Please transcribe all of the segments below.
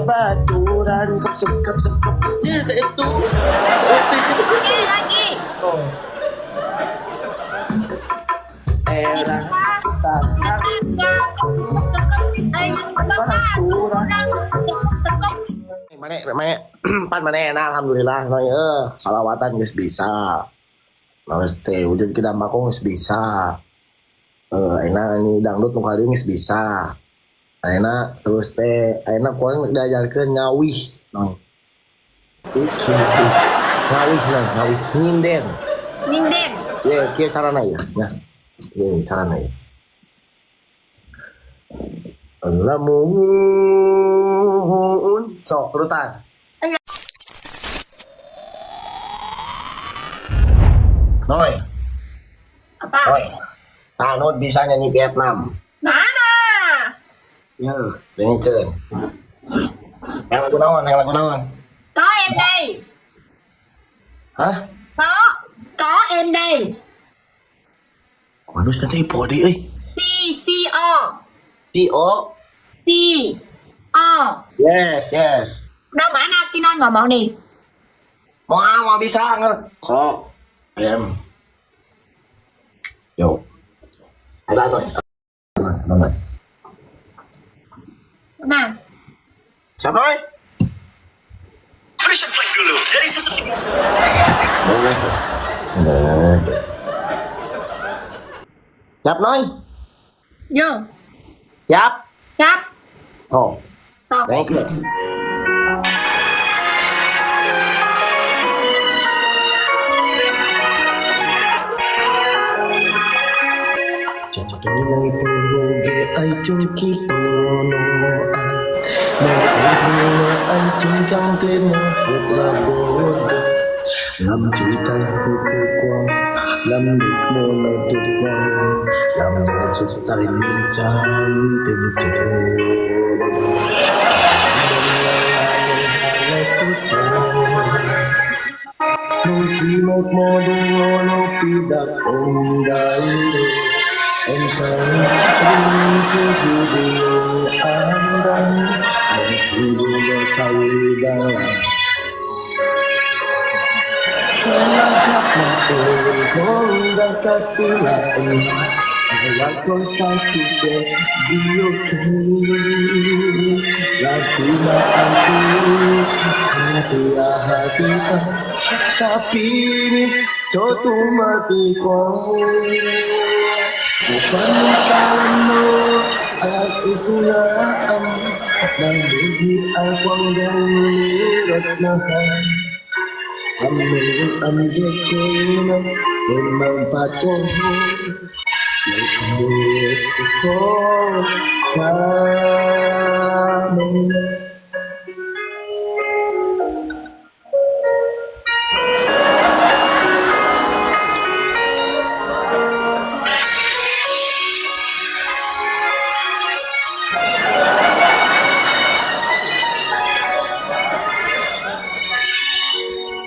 Babaturan kop sekop sekop. Ya seitu. Seutik sekop. Oke, lagi. Oh. Era tak mana mana pan mana enak alhamdulillah noi salawatan geus bisa. Namaste wujud kita makong geus bisa. Enak ini dangdut nu kali geus bisa. Enak terus teh enak kurang diajarkeun ngawih noi. Iki ngawih noi, ngawih nyinden. Nyinden. Ye, kieu carana ya. Nah. Ye, carana ya. Lamun sok turutan. Noi. Apa? Noi. Sanut bisa nyanyi Vietnam. Mana? Ya, dengekeun. Yang lagu naon? Yang lagu naon? Có em đây. Hah? Có em đây. Waduh, teh podi euy. C C O. C O C O. Yes, yes. Đâu mà nào kia nói ngomong nih. Mau mau bisa nger. Kok M. Yo. Ada apa? Mana? Nah. Siapa? Oi? Fresh and flag dulu dari susu segar. Boleh. Boleh. Siap, Noi? Yo. Siap? Siap. Oh. Stop. Thank you.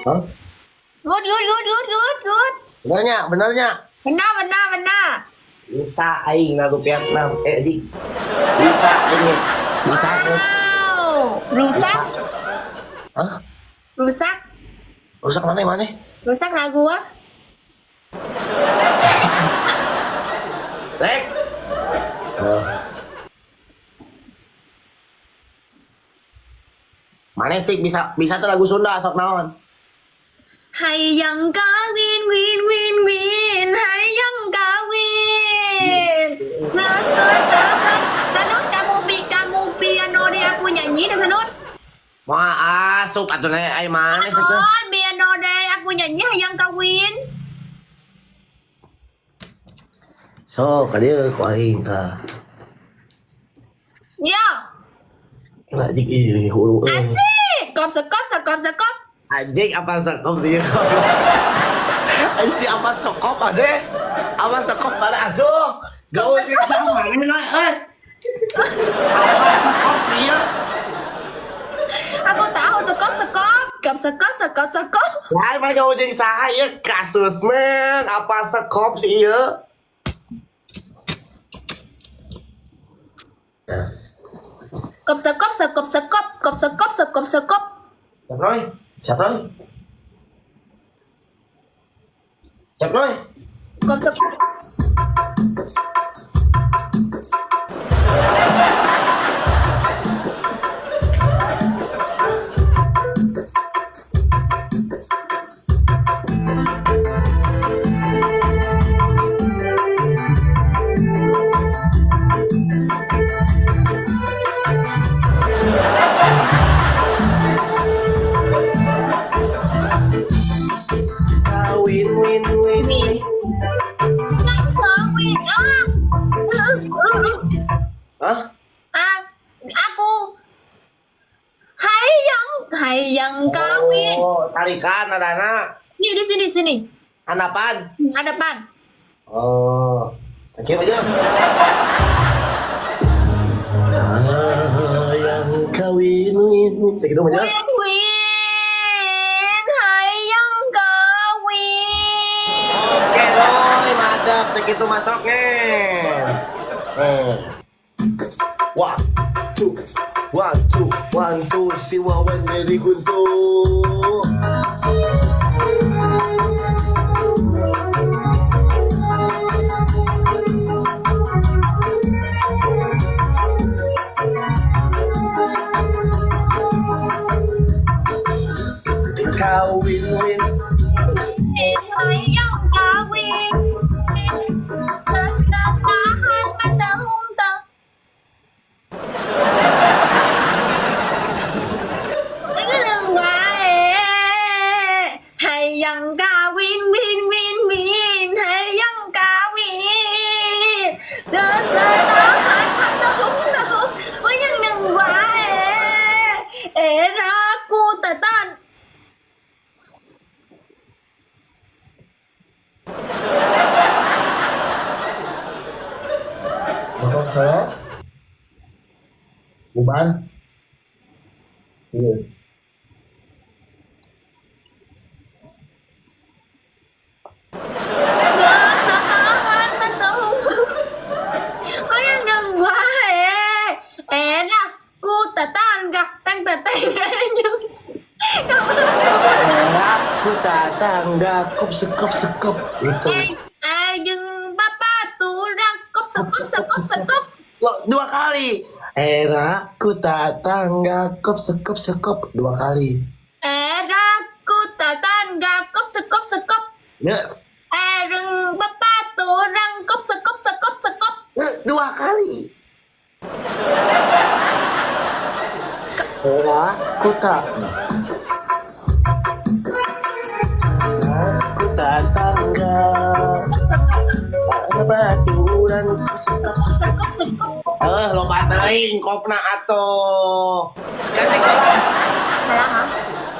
Hah? Good, good, good, good, good, good. Benernya, benernya. Benar, benar, benar. Bisa aing lagu Vietnam. Ji. Bisa aing. Bisa guys. Wow. Rusak. Hah? Rusak. Rusak mana mana? Rusak lagu ah. Lek. Oh. Mana sih bisa bisa tuh lagu Sunda sok naon? Hayang kawin win win win hayang kawin. Sanut kamu piano đi aku nyanyi dah Sanut. Wah, asup atuh nih ai mana sih tuh? Piano deh aku nyanyi hayang kawin. So, ka dieu ku aing tah. Yo. Lagi ih hulu. Asik. Kop sekop sekop sekop. Anjing apa sekop sih? Anjing apa sekop aja? Apa sekop pada aduh. Gaul jeung mana eh. Apa sekop sih ya? Aku tahu sekop sekop, kop sekop sekop sekop. Lain mana gaul jeung saha ieu kasus men, apa sekop sih ieu? Kop sekop sekop sekop, kop Sekop sekop sekop sekop. Siap Noy? Siap Noy? Siap Noy? Kop sekop. Win win win win. Win. Ah. Hah? Ah, aku hayang hayang kawin. Oh, tarikan adana. Nih di sini sini. Hanapan. Hadapan. Oh, sakit aja. Hayang kawin win win. Segitu aja. Win win hayang kawin. Oke doi, madap segitu masuknya. One, two, one, two, one, two, si Wawan dari Guntur. Kawin win. Hayang kawin. Tahan mata humta. Hayang kawin win win win hayang kawin. Tahan mata humta. Wayang nang wae. Era ku tatan. Motor cowok. Bubar. Iya. Tahan mata Wayang nang wae. Era ku tatan gak tang tatang nhưng Aku tatangga kop sekop sekop itu. Nhưng papa turang kop sekop sekop sekop. Loh, dua kali. Era ku tatangga kop sekop sekop dua kali. Era ku tatangga kop sekop sekop. Yes. Ereng papa turang kop sekop sekop sekop. Dua kali. Era ku tak. Aku tatangga. Baturan sekop sekop. Sekop sekop. Eh, loba teuing kopna atuh. Ganti kolam. Salah hả?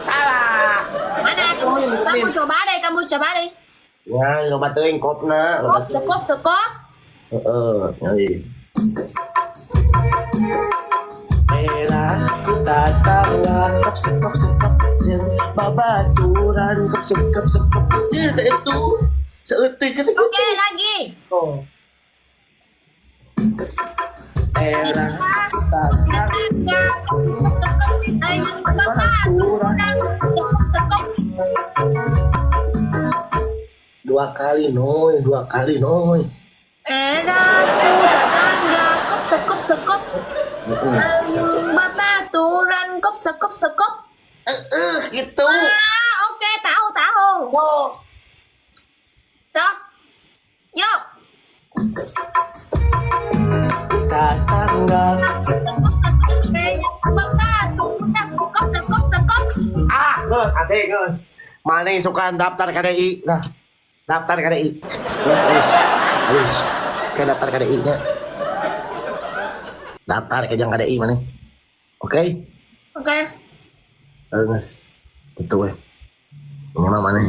Salah. Mana kamu, Min, kamu min. coba deh, kamu coba deh. Ya, loba teuing kopna, loba Kop sekop sekop. Heeh, nyari. Era ku tatangga kop sekop sekop jeung babaturan kop sekop sekop. Jeung seutu. Seutu ke segitu. Oke, lagi. Oh. Era ku tatangga dua kali noy, dua kali noy. Era ku tatangga kop sekop sekop. Babaturan kop sekop sekop. Gitu. Ah, ok, tahu tahu. Oh. Stop. Yo. Tatangga. Sekop sekop sekop. Ah, geus, ade geus. Mana yang suka daftar KDI? Nah, daftar KDI. Nah, halus. Halus. Ke daftar KDI nya. Daftar ke jang KDI mana? Oke? Ok. Geus. Gitu we. Ini mah mana?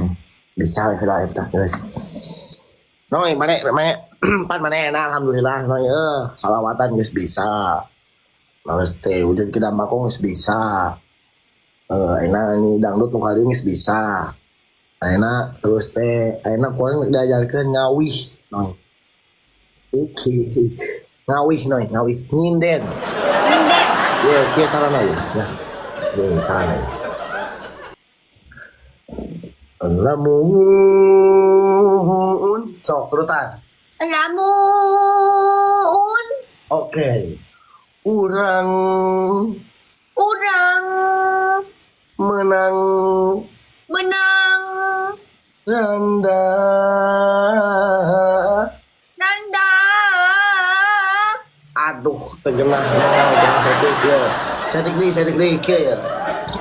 Bisa we heula eta, geus. Noy, mana mana pan mana enak alhamdulillah noy salawatan geus bisa. Namaste, wujud kita makong geus bisa. Enak ini dangdut nu kali geus bisa. Enak terus teh enak kurang diajarkeun ngawih noy. Iki ngawih noy, ngawih nyinden. Nyinden. Ye, kieu carana ye. Ya. Ye, carana. Lamun sok turutan. Lamun Oke. Urang urang menang menang randa. randa. Aduh, tergenah no, setik ya. Setik deui, setik deui kieu ya.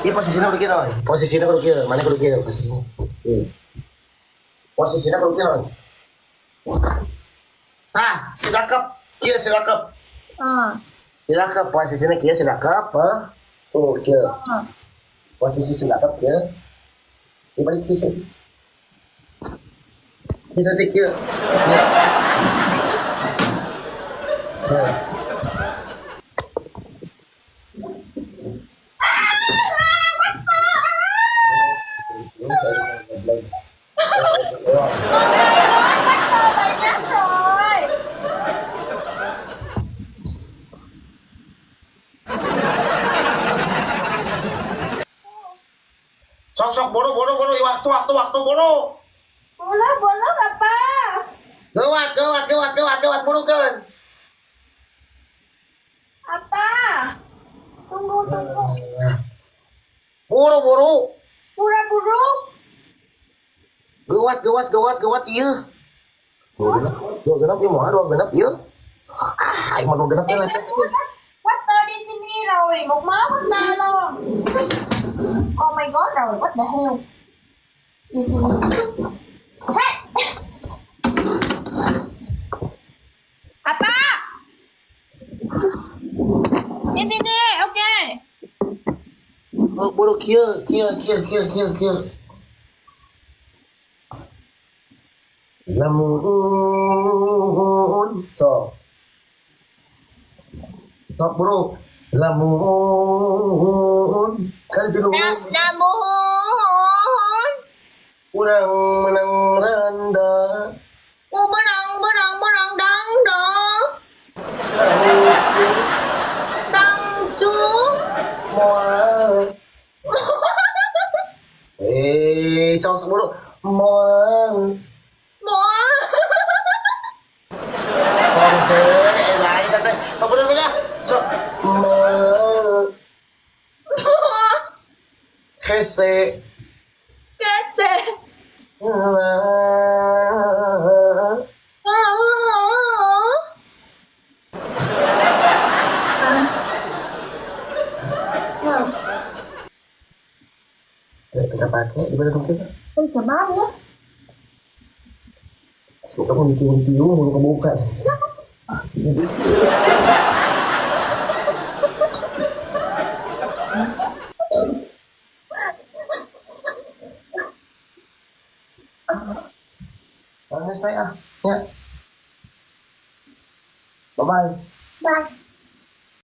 Ieu posisina kudu kieu, Noy. Posisina kudu kieu, mana kudu kieu posisina. Ieu. Posisina kudu kieu, Noy. Tah, sidakep, kieu sidakep. Ah, Sidakep posisina kieu sidakep, heuh. Tuh kieu. ah. Posisi sidakep kieu. Ieu balik kieu setik. Ieu tadi kieu. Kieu. Tuh. Oh my god, banyak rồi. Sok sok buru buru buru waktu waktu waktu buru. Bola bola apa? Gawat gawat gawat gawat gawat buru kan. Apa? Tunggu tunggu. Buru buru. Pura buru. Gawat gawat gawat gawat iya. Dua genap iya mau dua genap iya. Ah, aing mah dua genap ya lah. Water di sini rồi, một mớ water luôn. Oh my god rồi, what the hell? Di sini. Hey. Apa? Di sini, oke. Oh, buru kieu kieu kieu kieu kieu kieu. Lamun sok. Sok buru. Lamun kan tilu Namun urang menang randa. Oh, menang menang menang dang dong. Tang cu. Moal. Eh, sok sok buru. Moal. Moal. Bangse, eh lain santai. Sok buru buru. Sok. Moal. Hese. Kese. La. Oh. Eh, kita pakai di mana kita? Tôi coba ya. Suka mau ditiung-ditiung, mau kebuka. Gitu sih. Bangga saya ah. Ya. Bye bye. Bye.